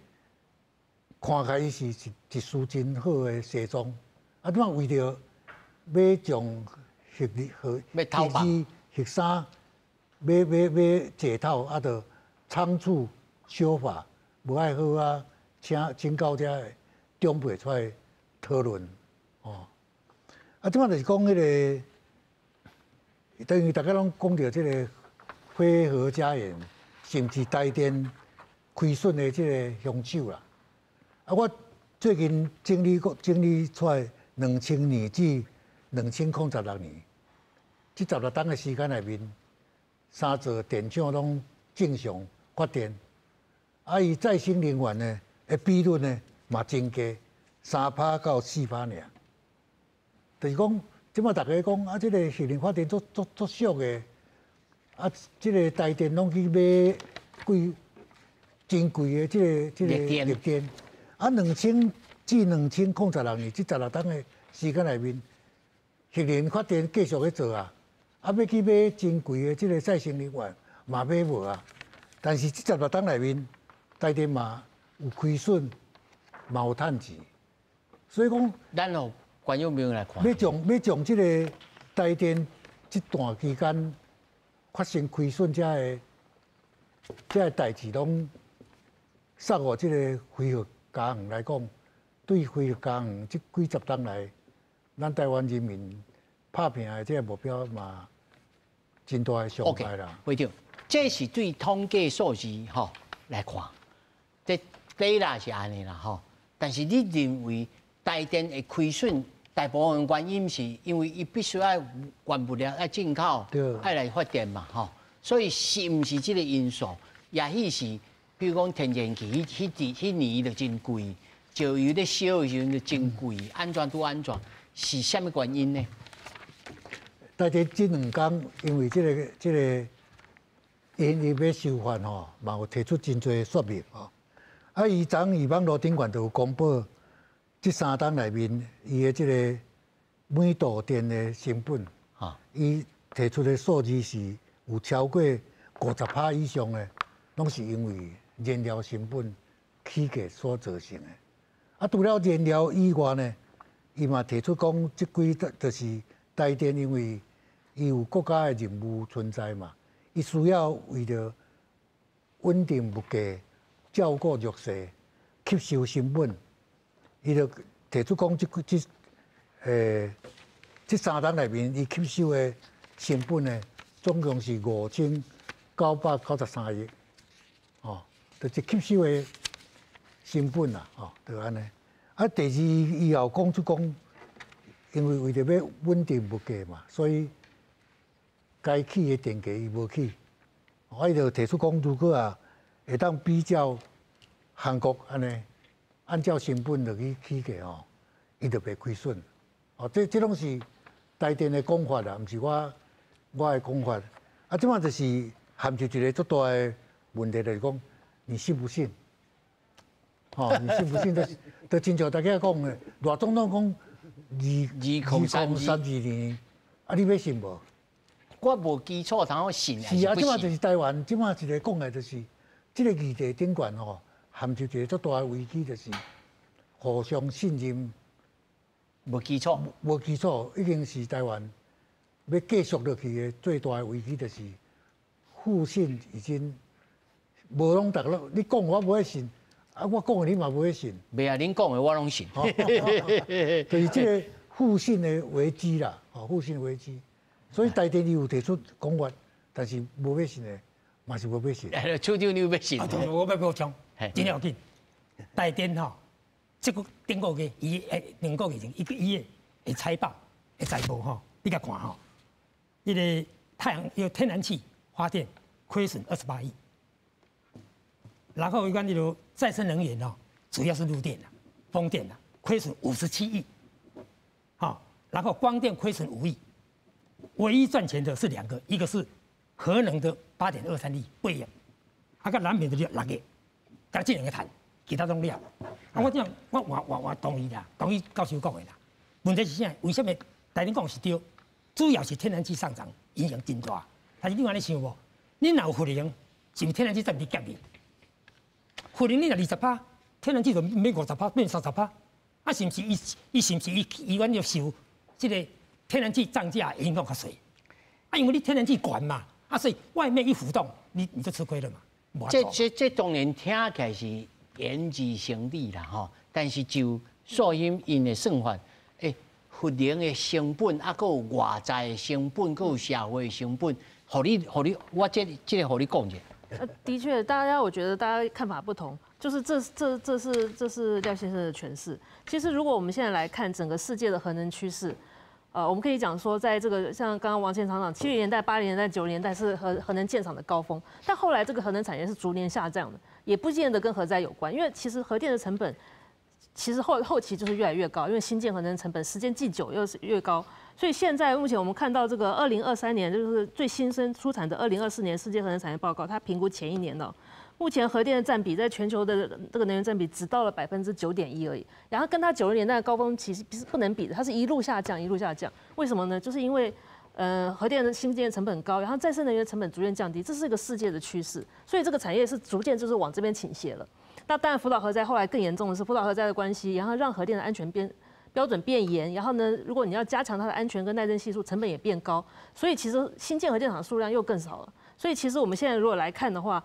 看起来伊是一一束真好的西装，啊，怎为著欲将核二、核二、核三，欲欲欲解套，啊，就仓促修法，无爱好啊，请请到遮的长辈出来讨论，哦，啊，这摆就是讲彼个，等于大家拢讲著这个非核家园，甚至台电亏损的这个凶手啦。啊，我最近整理过整理出来2000年至2016年，这十六冬的时间内面，三座电厂拢正常发电，啊，伊再生能源呢的比率呢嘛增加3%到4%尔，就是讲这這擺大家講啊，這個核能發電足足足俗的，啊，這個台電攏去買貴真貴的這個綠電，啊，2000至2016年這16冬的時間內面，核能發電繼續咧做啊，啊，欲去買真貴的這個再生能源嘛買無啊。但是這十六冬內面，台電嘛有虧損，嘛有趁錢，所以講，咱予觀眾朋友來看，欲將這個台電這段期間發生虧損這个代誌，攏送予這個非核家園來講，對非核家園這幾十冬來，咱台灣人民拍拚的這個目標嘛，真大的傷害啦。會長，這是對統計數字吼來看，這對啦是按呢啦吼，但是你認為台電會虧損，大部分原因是因為伊必須愛原物料愛進口，愛來發電嘛吼，所以是毋是這個因素？也許是，比如講天然氣，彼年就真貴，石油咧燒的時陣就真貴，按怎拄按怎，是啥物原因呢？台電這兩工因為這個因伊欲修法吼，嘛有提出真濟說明吼。啊，伊昨昏伊網路頂懸就有公布，這三冬內面伊的這個每度電的成本，伊提出的數字是有超過50%以上的，攏是因為燃料成本起價所造成的。啊，除了燃料以外呢，伊嘛提出講，這幾就是台電因為伊有國家的任務存在嘛，伊需要為著穩定物價、照顧弱勢、吸收成本，伊就提出講，這這欸這三冬內面，伊吸收的成本呢，總共是5993億，哦，就是吸收的成本啦，哦，就按呢。啊，第二，伊又講出講，因為為著欲穩定物價嘛，所以該起的電價伊無起。啊，伊就提出講，如果啊會當比較韓國按呢，按照成本落去起價吼，伊就袂虧損。哦，這攏是台電的講法啦，毋是我的講法。啊，這擺就是陷入一個足大的問題，就是講你信不信？吼，你信不信？就親像大家講的，賴總統講2032年，啊，你欲信無？我無基礎，通好信。是啊，這擺就是台灣，這擺一個講的就是，這個議題頂懸吼，陷入一個足大的危機，就是互相信任無基礎，無基礎，已經是台灣欲繼續落去的最大的危機，就是互信已經無攏逐個，你講我無愛信，啊，我講的你嘛無愛信。袂啊，恁講的我攏信。就是這個互信的危機啦，吼，互信危機。所以台電伊有提出講法，但是無欲信的，嘛是無欲信。處長你有欲信？我欲補充，真要緊。台電吼，這個頂個月，伊誒兩個月前，伊伊的財報的財報吼，你共看吼，彼個太陽有天然氣發電虧損28億，然後伊講彼個再生能源哦，主要是綠電啦、風電啦，虧損57億，好，然後光電虧損5億。唯一賺錢的是兩個，一個是核能的8.23億，8億，啊閣燃煤的就6億，干這兩个趁，其他攏了。啊，我這樣，我同意啦，同意教授講的啦。問題是啥？為什麼台電講是對？主要是天然氣上漲影響真大。但是你按呢想無？你若有核能，是毋是天然氣佔你減去？核能你若20%，天然氣就免50%，變30%。啊，是毋是伊伊是毋是伊伊阮就受這個天然氣漲價影響較細？啊，因為你天然氣懸嘛，啊，所以外面一浮動，你就吃虧了嘛。這當然聽起來是言之成理啦，吼。但是就數因𪜶的算法，核能的成本，啊，閣有外在的成本，閣有社會的成本，予你，我這個予你講一下。的確，大家我覺得大家看法不同，就是這是廖先生的詮釋。其實如果我們現在來看整個世界的核能趨勢，我們可以講說，在這個像剛剛王前廠長，70年代、80年代、90年代是核能建廠的高峰，但後來這個核能產業是逐年下降的，也不見得跟核災有關，因為其實核電的成本其實後期就是越來越高，因為新建核能成本時間既久又是越高，所以现在目前我们看到这个2023年就是最新生出产的2024年世界核能产业报告，它评估前一年呢，目前核电的占比在全球的这个能源占比只到了9.1%而已，然后跟它90年代的高峰其实是不能比的，它是一路下降，一路下降。为什么呢？就是因为核电的新建成本高，然后再生能源成本逐渐降低，这是一个世界的趋势，所以这个产业是逐渐就是往这边倾斜了。那当然，福岛核灾后来更严重的是福岛核灾的关系，然后让核电的安全标准变严，然后呢，如果你要加强它的安全跟耐震系数，成本也变高，所以其实新建核电厂数量又更少了。所以其实我们现在如果来看的话，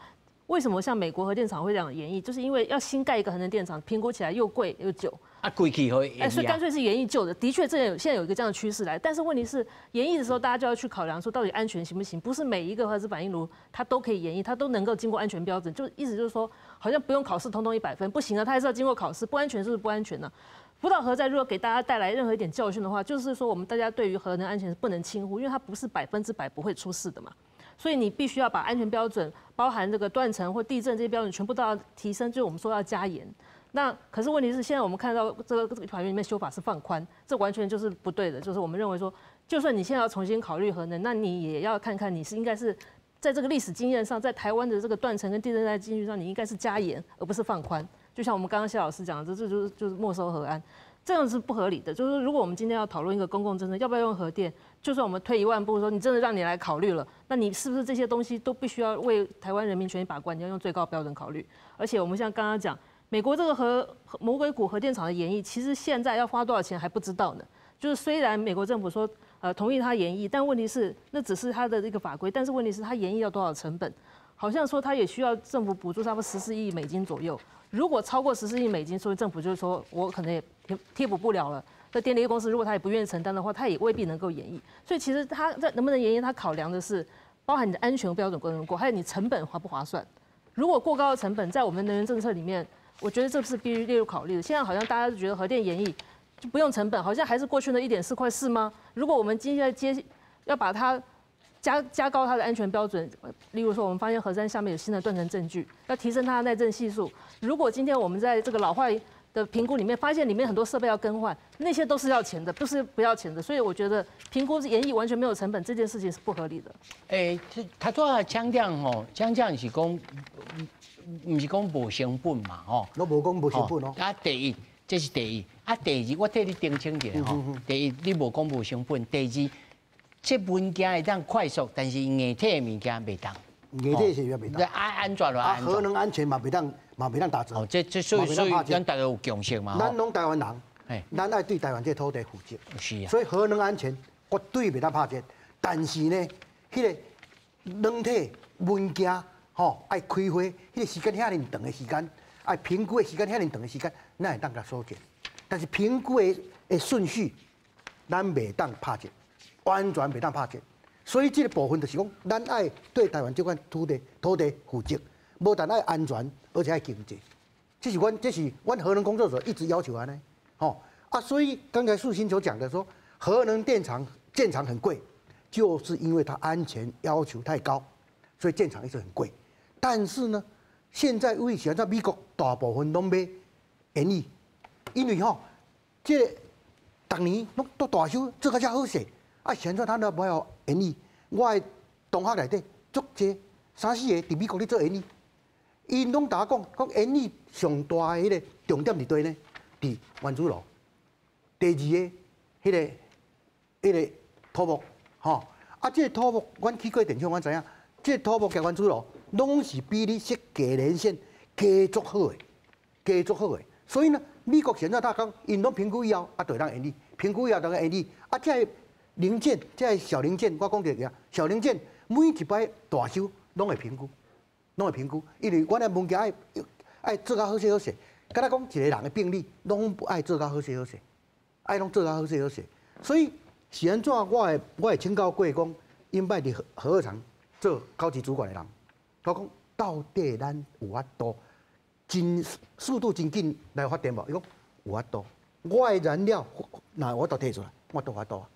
为什么像美国核电厂会这样延役？就是因为要新盖一个核能电厂，评估起来又贵又久。啊，规气会哎，所以干脆是延役旧的。的确，现在有一个这样的趋势来，但是问题是延役的时候，大家就要去考量说，到底安全行不行？不是每一个核子反应炉它都可以延役，它都能够经过安全标准。就意思就是说，好像不用考试，通通100分，不行啊，它还是要经过考试，不安全就是不安全呢。福岛核灾如果给大家带来任何一点教训的话，就是说我们大家对于核能安全是不能轻忽，因为它不是100%不会出事的嘛。所以你必须要把安全标准，包含这个断层或地震这些标准，全部都要提升。就是我们说要加严。那可是问题是，现在我们看到这个法院里面修法是放宽，这完全就是不对的。就是我们认为说，就算你现在要重新考虑核能，那你也要看看你是应该是在这个历史经验上，在台湾的这个断层跟地震带经验上，你应该是加严，而不是放宽。就像我们刚刚谢老师讲的，这就是没收核安，这样是不合理的。就是说，如果我们今天要讨论一个公共政策，要不要用核电，就算我们退一万步说，你真的让你来考虑了，那你是不是这些东西都必须要为台湾人民权益把关？你要用最高标准考虑。而且我们像刚刚讲，美国这个魔鬼谷核电厂的延役，其实现在要花多少钱还不知道呢。就是虽然美国政府说同意它延役，但问题是那只是它的这个法规，但是问题是它延役要多少成本？好像说它也需要政府补助差不多14亿美金左右。如果超过十四亿美金，所以政府就是说我可能也贴补不了了。那电力公司如果他也不愿意承担的话，他也未必能够延役。所以其实他在能不能延役，他考量的是包含你的安全标准过不过，还有你成本划不划算。如果过高的成本在我们能源政策里面，我觉得这是必须列入考虑的。现在好像大家都觉得核电延役就不用成本，好像还是过去的1.4块是吗？如果我们今天接要把它加高它的安全标准，例如说我们发现核三下面有新的断层证据，要提升它的耐震系数。如果今天我们在这个老化的评估里面发现里面很多设备要更换，那些都是要钱的，不是不要钱的。所以我觉得评估延役完全没有成本这件事情是不合理的。哎，他主要强调吼，强调是讲，毋是讲无成本嘛，吼。我無講無成本哦。啊，第一，這是第一。啊，第二，我替你澄清一下吼。第一，你無講無成本。第二，這物件會當快速，但是硬體的物件袂當。硬體是也袂當。安安全啊，核能安全嘛袂當，嘛袂當打折。哦，這所以咱大家有共識嘛。咱攏台灣人，咱愛對台灣這土地負責。是啊。所以核能安全絕對袂當拍折，但是呢，彼個軟體文件吼愛開會，彼個時間遐爾長的時間，愛評估的時間遐爾長的時間，咱會當共縮減。但是評估的順序，咱袂當拍折。完全袂當拍折，所以這個部分就是講，咱愛對台灣這塊土地負責，無但愛安全，而且愛經濟。這是阮核能工作者一直要求按呢，吼啊！所以剛才素心所講的說，核能電廠建廠很貴，就是因為它安全要求太高，所以建廠一直很貴。但是呢，現在為什麼美國大部分攏欲延役？因為吼，這個逐年攏都大修做甲遮好勢。啊，現在他都無愛延役。我的同學內底足濟三四個佇美國咧做延役，𪜶攏共我講，講延役上大的彼個重點佇佗呢？佇原子爐。第二个，彼個土木，吼。啊，這個土木，阮去過電廠，阮知影，這個土木佮原子爐攏是比你設計連線加足好的，加足好的。所以呢，美國現在他講，𪜶攏評估以後，啊，就會當延役，評估以後就當延役，啊，這個零件，這個小零件，我講著個小零件，每一擺大修攏會評估，攏會評估，因為阮的物件愛愛做較好勢好勢，敢若講一個人的病理，攏愛做較好勢好勢，愛攏做較好勢好勢。所以是按怎，我會請教過講，𪜶擺佇核二廠做高級主管的人，我講到底咱有法度真速度真緊來發電無？伊講有法度，我的燃料若我都提出來，我都法度啊。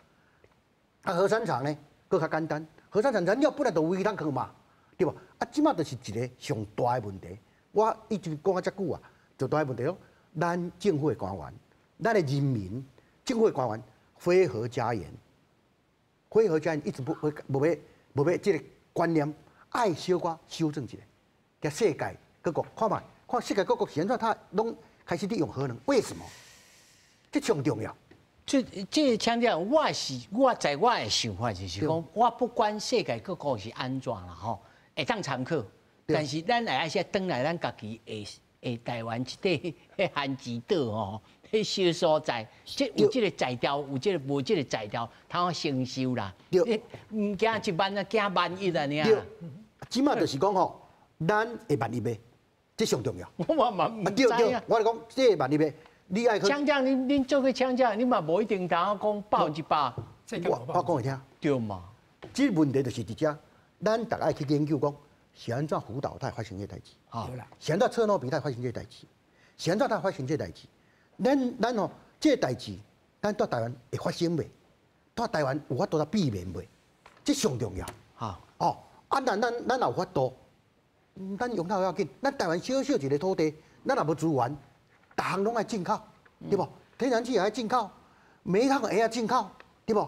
啊，核三廠呢，閣較簡單。核三廠燃料本來就有伊通囥嘛，對無？啊，這馬就是一個上大的問題。我一直講啊遮久啊，上大的問題講，咱政府的官員，咱的人民，政府的官員，非核家園，非核家园一直不会無欲無欲這个觀念，愛小可修正一下，共世界各國看覓，看世界各國是按怎，它攏開始佇用核能，為什麼？這上重要。這強調，我是我在我的想法就是講，我不管世界各國是按怎啦吼，會當參考，但是咱會愛先轉來咱家己的的台灣這塊彼寒子島吼，彼小所在，這有這个才調，有這个無這个才調，通承受啦。對，毋驚一萬啊，驚萬一啊，爾。這馬就是講吼，咱會萬一袂，這上重要。我嘛毋知啊。我來講，這萬一袂。你愛去。廠長，恁做過廠長，你嘛無一定當講100%。我講予聽。對嘛？這個問題就是佇遮，咱逐愛去研究講，是按怎福島它會發生這代誌？是按怎車諾比它會發生這代誌？是按怎它會發生這代誌？咱吼，這個代誌，咱蹛台灣會發生袂？蹛台灣有法度來避免袂？這上重要。哦，啊，咱若有法度，咱用較要緊。咱台灣小小一个土地，咱若無資源。逐項攏愛進口，對無？天然氣也愛進口，煤炭也愛進口，對無？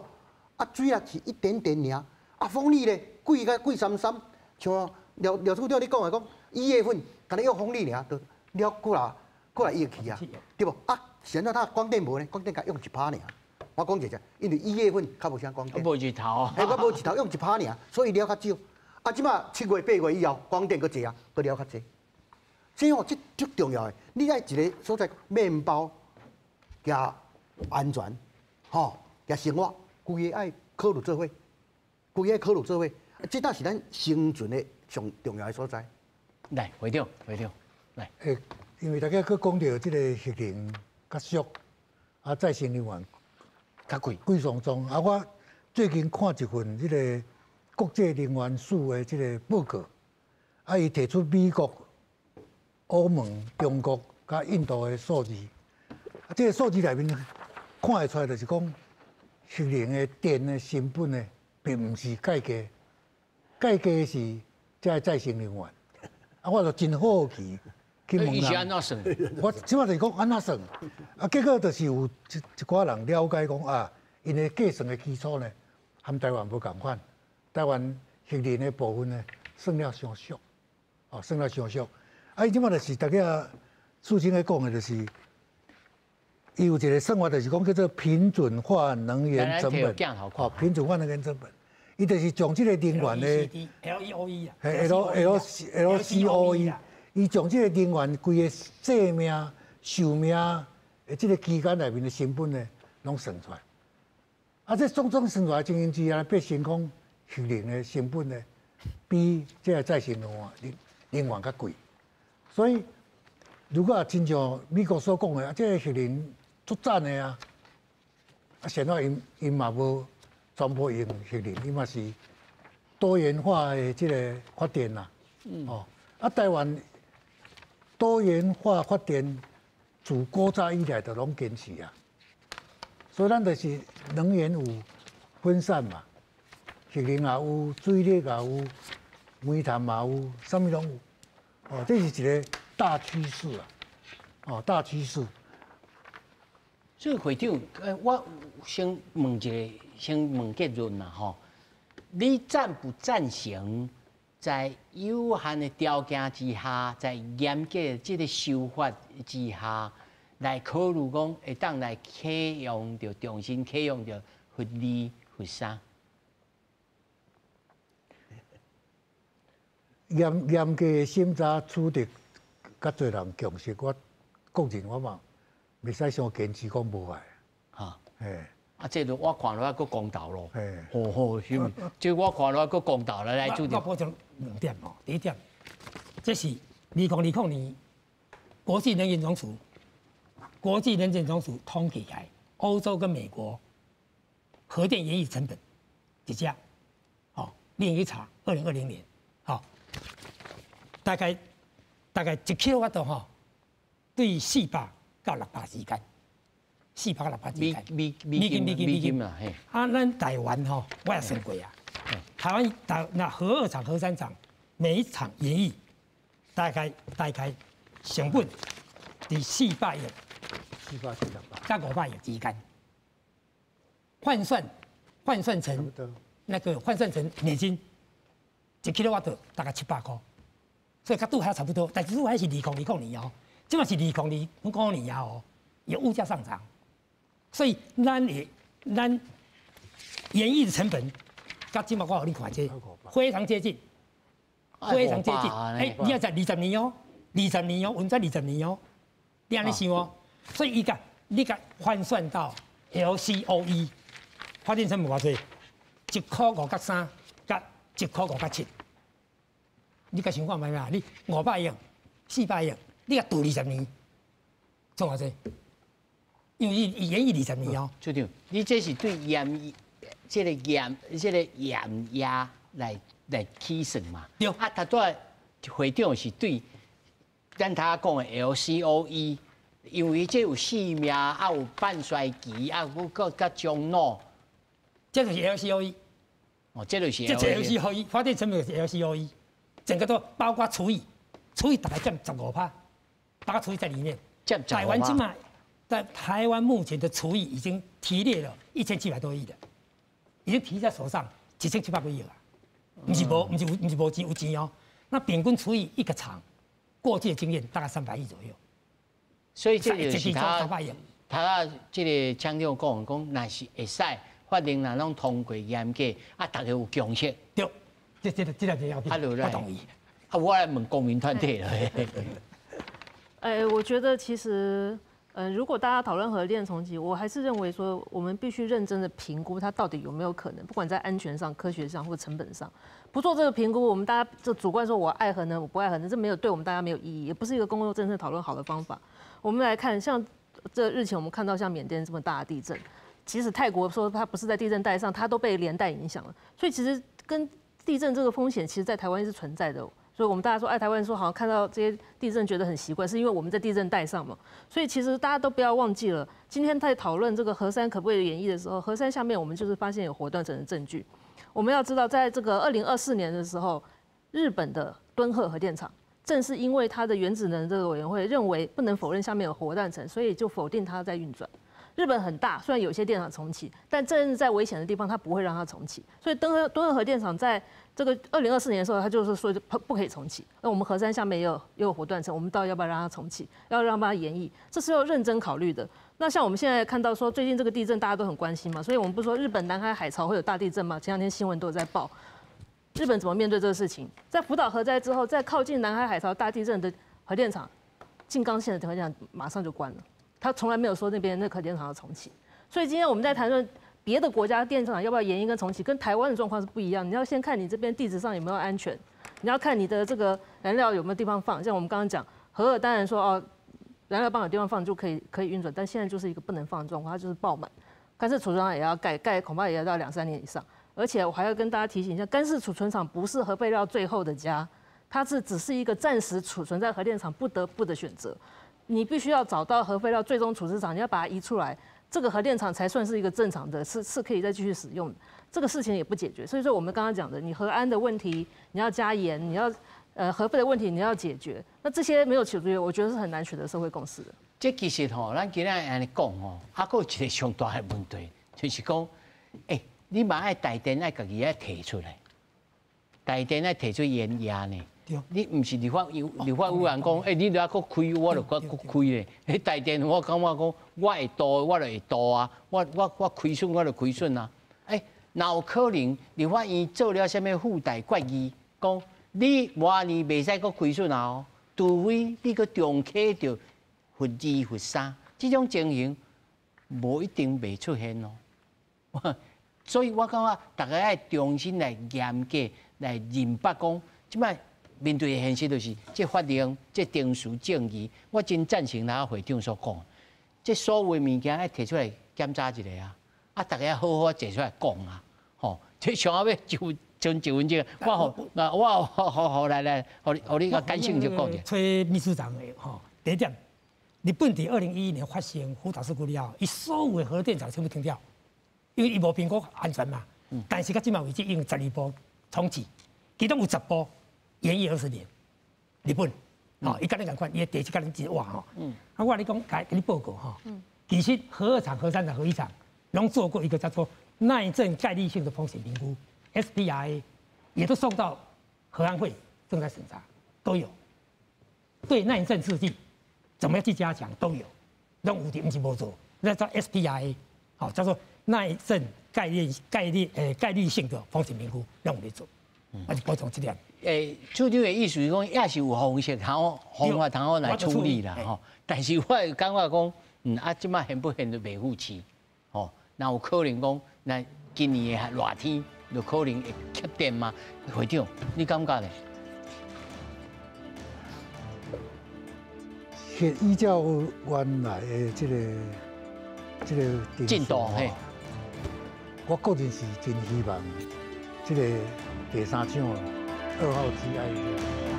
啊，水啊是一點點爾，啊，風力咧貴甲貴參參，像廖廖處長你講的講，一月份干焦用風力爾，就了過來過來用去啊，對無？啊，現在他光電無呢，光電共用1%爾。我講一下，因為一月份較無啥光電。無日頭。嘿，我無日頭用1%爾，所以了較少。啊，這馬7月8月以後，光電閣濟啊，閣了較濟。所以吼，這足重要的。你愛一个所在麵包，加安全，吼，加生活，規个愛考慮做伙，規个愛考慮做伙，這倒是咱生存的上重要的所在。來，會長，會長，來。因為大家閣講著這个核能較俗，啊，再生能源較貴，貴爽爽。啊，我最近看一份這个國際能源署的這个報告，啊，伊提出美國、歐盟、中國佮印度的數字，啊，這个數字內面看會出來，就是講核能的電的成本呢，並毋是蓋低，蓋低是這个再生能源。啊，我就真好奇去問人。是按怎算？我這擺就是講按怎算？啊，結果就是有一寡人了解講啊，𪜶的計算的基礎呢，和台灣無仝款，台灣核能的部分呢，算了傷俗，哦，算了傷俗。啊，伊這擺就是大家素卿咧講的，就是伊有一个算法，就是講叫做平準化能源成本。哦，平準化能源成本，伊就是將這个能源的 L E O E 啊，L L L C O E，伊將這个能源規个生命、壽命的這个期間內面的成本呢，攏算出來。啊，這種種算出來情形之下，變成講核能的成本呢，比這个再生能源能源較貴。所以，如果親像美國所講的，啊，這个核能足讚的啊，啊，現在𪜶𪜶嘛無全部用核能，伊嘛是多元化的這个發電啦。哦，啊，台灣多元化發電自古早以來就攏堅持啊，所以咱就是能源有分散嘛，核能也有，水力也有，煤炭嘛有，啥物攏有。哦，這是一个大趨勢啊！哦，大趨勢。所以會長，我先問一个，先問結論啦，吼。你贊不贊成在有限的條件之下，在嚴格這个修法之下，來考慮講會當來啟用著，重新啟用著核二、核三？嚴格的審查取得較濟人共識，我個人我嘛袂使傷堅持講無愛。哈，嘿，啊，這個我看落來閣公道咯。嘿，好好，是毋？這我看落來閣公道了來主持。我補充兩點哦，第一點，這是2020年國際能源總署，國際能源總署統計起來，歐洲跟美國核電延役成本，一只，哦，另一查，2020年，好。大概1兆瓦度吼，對400到600之間，400到600之間。美金啦，嘿。啊，咱台灣吼，我也算過啊。台灣台那核二廠、核三廠，每一廠延役，大概成本佇400億、448到500億之間。換换算成那个换算成美金，一 k 瓦特大概700块，所以佮拄遐差不多。但是拄遐是2020年哦，這馬是2025年啊哦，有物價上漲，所以咱的咱延役的成本，佮這馬我予你看這非常接近，非常接近。哎，你要在二十年哦，二十年哦，運轉二十年哦，你按呢想哦，所以伊共你共換算到 LCOE 發電成本偌濟？1塊5角3，佮1塊5角7。你共想看覓啦？你500億、400億，你共賭二十年，創偌濟？因為伊延役二十年哦。處長，你這是對鹽這個鹽這個鹽壓來起算嘛？對。啊，頭拄仔會長是對咱頭講的 LCOE，因為這有四命，啊有半衰期，啊有閣較終老。這就是 LCOE。哦，這就是這 LCOE，發電成本是 LCOE，整個都包括除以，除以大概佔15%，包括除以在裡面。佔台灣這馬在台灣目前的除役已經提列了1700多億的，已經提在手上1700多億了，毋是無，毋是無錢，有錢哦。那平均除以一個廠，過去的經驗大概300億左右。所以這就是他這個廠長講講，若是會使法令若攏通過嚴格，啊，大家有共識。對，這個要緊，我同意。啊，我來問公民團體了。哎，我覺得其實，如果大家討論核電重啟，我還是認為說，我們必須認真的評估它到底有沒有可能，不管在安全上、科學上或成本上，不做這個評估，我們大家就主觀說我愛核能，我不愛核能，這沒有對我們大家沒有意義，也不是一個公共政策討論好的方法。我們來看，像這日前我們看到像緬甸這麼大的地震，其實泰國說它不是在地震帶上，它都被連帶影響了。所以其實跟地震這個風險，其實在台灣是存在的。所以我們大家說，哎，台灣說好像看到這些地震覺得很習慣，是因為我們在地震帶上嘛。所以其實大家都不要忘記了，今天在討論這個核三可不可以延役的時候，核三下面我們就是發現有活斷層的證據。我們要知道，在這個2024年的時候，日本的敦賀核電廠，正是因為它的原子能這個委員會認為不能否認下面有活斷層，所以就否定它在運轉。日本很大，雖然有些電廠重啟，但正是在危險的地方，它不會讓它重啟。所以敦賀核電廠在這個2024年的時候，它就是說不可以重啟。那我們核三下面也有活斷層，我們到底要不要讓它重啟？要讓它延役，這是要認真考慮的。那像我們現在看到說，最近這個地震大家都很關心嘛，所以我們不是說日本南海海槽會有大地震嗎？前兩天新聞都有在報。日本怎麼面對這個事情？在福島核災之後，在靠近南海海槽大地震的核電廠，靜岡縣的核電廠馬上就關了。他從來沒有說那邊那核電廠要重啟。所以今天我們在談論別的國家電廠要不要延役跟重啟，跟台灣的狀況是不一樣。你要先看你這邊地質上有沒有安全，你要看你的這個燃料有沒有地方放。像我們剛剛講核二，當然說哦，燃料棒有地方放就可以運轉，但現在就是一個不能放的狀況，它就是爆滿。乾式儲存廠也要蓋，蓋恐怕也要到兩三年以上。而且我還要跟大家提醒一下，乾式儲存廠不是核廢料最後的家，它是只是一個暫時儲存在核電廠不得不的選擇。你必須要找到核廢料最終處置場，你要把它移出來，這個核電廠才算是一個正常的，是可以再繼續使用的。這個事情也不解決，所以說我們剛剛講的，你核安的問題，你要加嚴，你要核廢的問題你要解決，那這些沒有解決，我覺得是很難取得社會共識的。這其實吼，咱今仔按呢講吼，還閣有一個上大的問題，就是講，欸，你嘛愛台電愛家己愛提出來，台電愛提出延役呢。你毋是立法委員講，欸，你若閣開，我就閣閣開咧。彼台電我感覺講，我會賭，我就會賭啊。我虧損，我就虧損啊。欸，若有可能立法院做了啥物附帶決議，講你明年袂使閣虧損啊哦，除非你閣重啟著核二、核三，這種情形無一定袂出現哦。所以我感覺大家愛重新來嚴格來認捌講，這擺面對的現實就是，這法令、這程序正義，我真贊成咱會長所講，這所有的物件愛提出來檢查一下啊，啊，大家好好坐出來講啊，吼，這上後尾就剩一分鐘，我吼，那我好好好來來，予你較感性就講者。崔秘書長的吼，第一點，日本佇2011年發生福島事故了後，伊所有的核電廠全部停掉，因為伊無評估安全嘛。但是到這馬為止，已經12部重啟，其中有10部延役20年。日本，吼，伊佮咱仝款，伊的地質佮咱真活吼。啊，我共你講，共你報告吼。其實核二廠、核三廠、核一廠，攏做過一個叫做耐震概率性的風險評估 SPRA，也都送到核安會正在審查，都有。對耐震設計怎麼樣去加強都有，攏有佇，毋是無做，那叫 SPRA，好，叫做耐震概率性的風險評估，攏有咧做，我是補充這點。處長的意思是講，也是有方式通方法通好來處理啦，吼。但是我會感覺講，啊，這擺現不現就袂赴市，吼，那有可能講，那今年的熱天就可能會缺電嗎？會長，你感覺咧？依照原來的這個進度，嘿，我個人是真希望這個第三廠2號機愛。